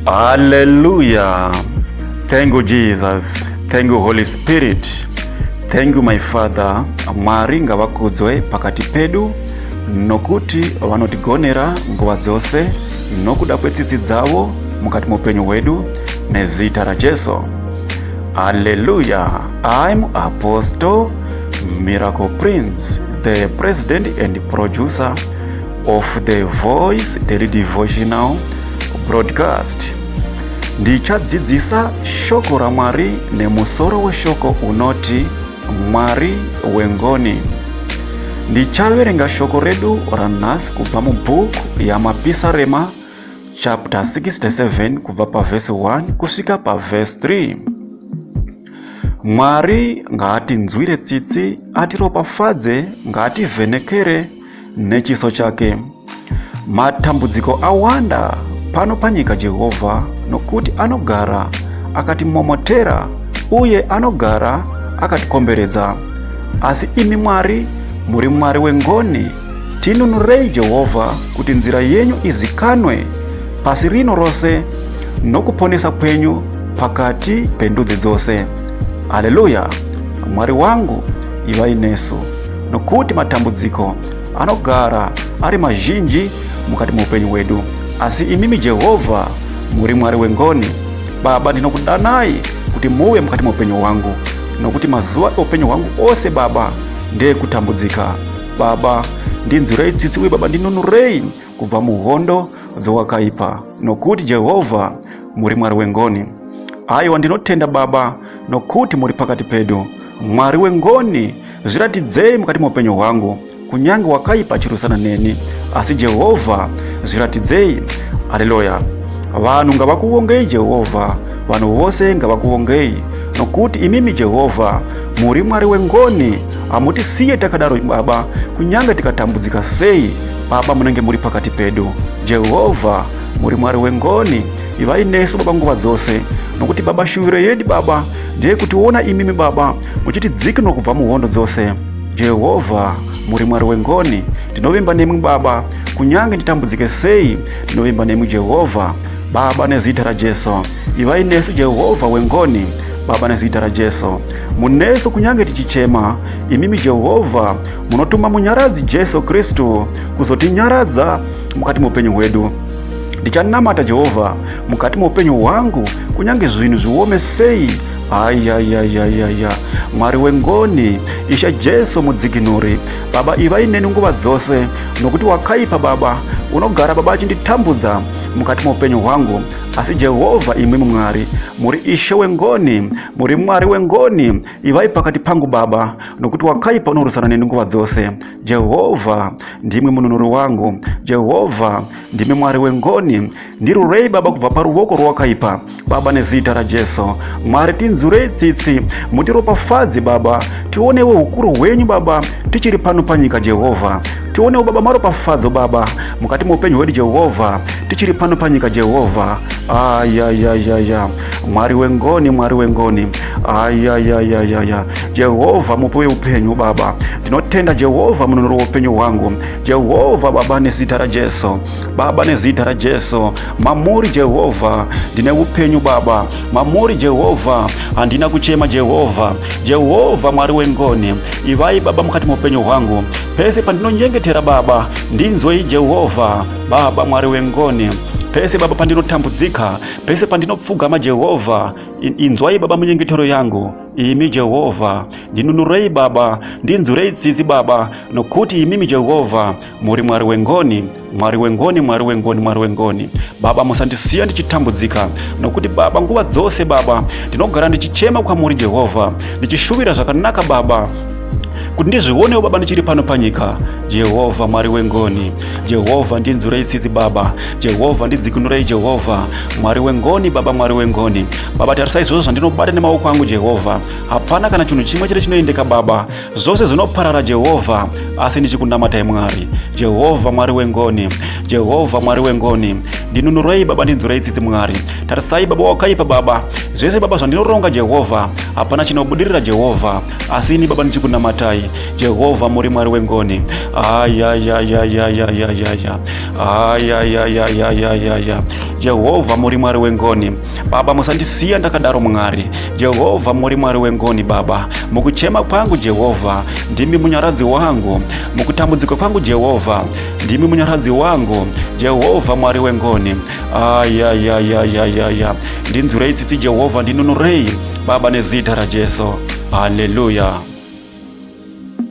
Hallelujah. Thank you, Jesus. Thank you, Holy Spirit. Thank you, my Father. Mwari ngavakudzwe pakati pedu nokuti vanotigonera nguva dzose nokuda kwetsitsi dzavo mukati moupenyu hwedu nezita raJesu. Hallelujah. I'm Apostle Miracle Prince, the president and producer of the Voice Daily Devotional Broadcast. Ndichadzidzisa shoko raMwari nemusoro weshoko unoti Mwari wengoni. Ndichaverenga shoko redu ranhasi kubva mubhuku yaMapisarema chapter 67 kubva pavhesi 1 kusvika pavhesi 3. Mwari ngaatinzwire tsitsi, atiropafadze, ngaativhenekere nechiso chake. Matambudziko awanda pano panyika Jehovha, nokuti anogara akatimomotera uye anogara akatikomberedza. Asi imi Mwari muri Mwari wengoni, tinunurei Jehovha, kuti nzira yenyu izikanwe pasi rino rose nokuponesa kwenyu pakati pendudzi dzose. Haleluya! Mwari wangu, ivai nesu, nokuti matambudziko anogara ari mazhinji mukati meupenyu hwedu. Asi imimi Jehovha muri Mwari wengoni. Baba, ndinokudanai kuti muve mukati meupenyu hwangu, nokuti mazuva eupenyu hwangu ose, Baba, ndeekutambudzika. Baba, ndinzwirei tsitsi uye Baba, ndinunurei kubva muhondo dzowakaipa, nokuti Jehovha muri Mwari wengoni. Aiwa, ndinotenda Baba, nokuti muri pakati pedu. Mwari wengoni, zviratidzei mukati meupenyu hwangu, kunyange wakaipa achirwisana neni, asi Jehovha zviratidzei. Haleluya! Vanhu ngavakuvongei Jehovha, vanhu vose ngavakuvongei, nokuti imimi Jehovha muri Mwari wengoni, hamutisiye takadaro Baba, kunyange tikatambudzika sei, Baba munenge muri pakati pedu. Jehovha muri Mwari wengoni, ivai nesu Baba nguva dzose, nokuti Baba shuviro yedu Baba ndeyekutiona imimi Baba muchitidzikinura kubva muhondo dzose. Jehovha muri Mwari wengoni, ndinovimba nemwi Baba, kunyange nditambudzike sei, ndinovimba nemwi Jehovha. Baba nezita raJesu, ivai nesu Jehovha wengoni, Baba nezita raJesu. Munesu kunyange tichichema, imimi Jehovha munotuma munyaradzi Jesu Kristu kuzotinyaradza mukati meupenyu hwedu. Ndichanamata Jehovha mukati meupenyu hwangu kunyange zvinhu zviome sei. Ayayayaya, Mwari wengoni, Ishe Jesu mudzikinuri, Baba ivai neni nguva dzose, nokuti wakaipa Baba unogara Baba achinditambudza mukati meupenyu hwangu. Asi Jehovha imwimwi Mwari muri Ishe wengoni, muri Mwari wengoni, ivai pakati pangu Baba, nokuti wakaipa unorwisana neni nguva dzose. Jehovha ndimwi mununuri wangu, Jehovha ndimi Mwari wengoni, ndirurei Baba kubva paruvoko rwakaipa Baba, nezita raJesu. Mwari tinzurei tsitsi, mutiropafadze Baba, tionewo ukuru hwenyu Baba tichiri pano panyika Jehovha. Tionewo Baba maropafadzo Baba mukati meupenyu hwedu Jehovha tichiri pano panyika Jehovha. Ayayayaya, Mwari wengoni, Mwari wengoni, ayayayaya, Jehovha mupi weupenyu Baba, ndinotenda Jehovha mununuri weupenyu hwangu Jehovha Baba nezita raJesu, Baba nezita raJesu, mamuri Jehovha ndine upenyu Baba, mamuri Jehovha handina kuchema Jehovha. Jehovha Mwari wengoni, ivai Baba mukati meupenyu hwangu, pese pandinonyengetera Baba ndinzwei Jehovha, Baba Mwari wengoni, pese Baba pandinotambudzika, pese pandinopfugama Jehovha, inzwai Baba munyengetero yangu. Imi Jehovha, ndinunurei Baba, ndinzwirei tsitsi Baba, nokuti imimi Jehovha muri Mwari wengoni, Mwari wengoni, Mwari wengoni, Mwari wengoni. Baba, musandisiya ndichitambudzika, nokuti Baba, nguva dzose Baba, ndinogara ndichichema kwamuri Jehovha, ndichishuvira zvakanaka Baba, kuti ndizvionewo Baba ndichiri pano panyika. Jehovha Mwari wengoni, Jehovha ndinzwirei tsitsi Baba, Jehovha ndidzikinurei Jehovha, Mwari wengoni Baba, Mwari wengoni. Baba, tarisai zvose zvandinobata nemaoko angu Jehovha, hapana kana chinhu chimwe chete chinoendeka Baba, zvose zvinoparara Jehovha, asi ndichikunamatai Mwari. Jehovha Mwari wengoni, Jehovha Mwari wengoni, Ndinunurei Baba, ndinzwirei tsitsi Mwari. Tarisai Baba wakaipa Baba, zvese Baba zvandinoronga Jehovha, hapana chinobudirira Jehovha, asi ini Baba ndichikunamatai Jehovha, muri Mwari wengoni. Ayayayayayayaya, ayayayayayaya, Jehovha muri Mwari wengoni. Baba, musandisiya ndakadaro Mwari. Jehovha muri Mwari wengoni Baba. Mukuchema kwangu Jehovha, ndimi munyaradzi wangu. Mukutambudzika kwangu Jehovha, ndimi munyaradzi wangu. Jehovha Mwari wengoni. Ayayayayaya, ndinzwirei tsitsi Jehovha, ndinunurei Baba nezita raJesu. Haleluya.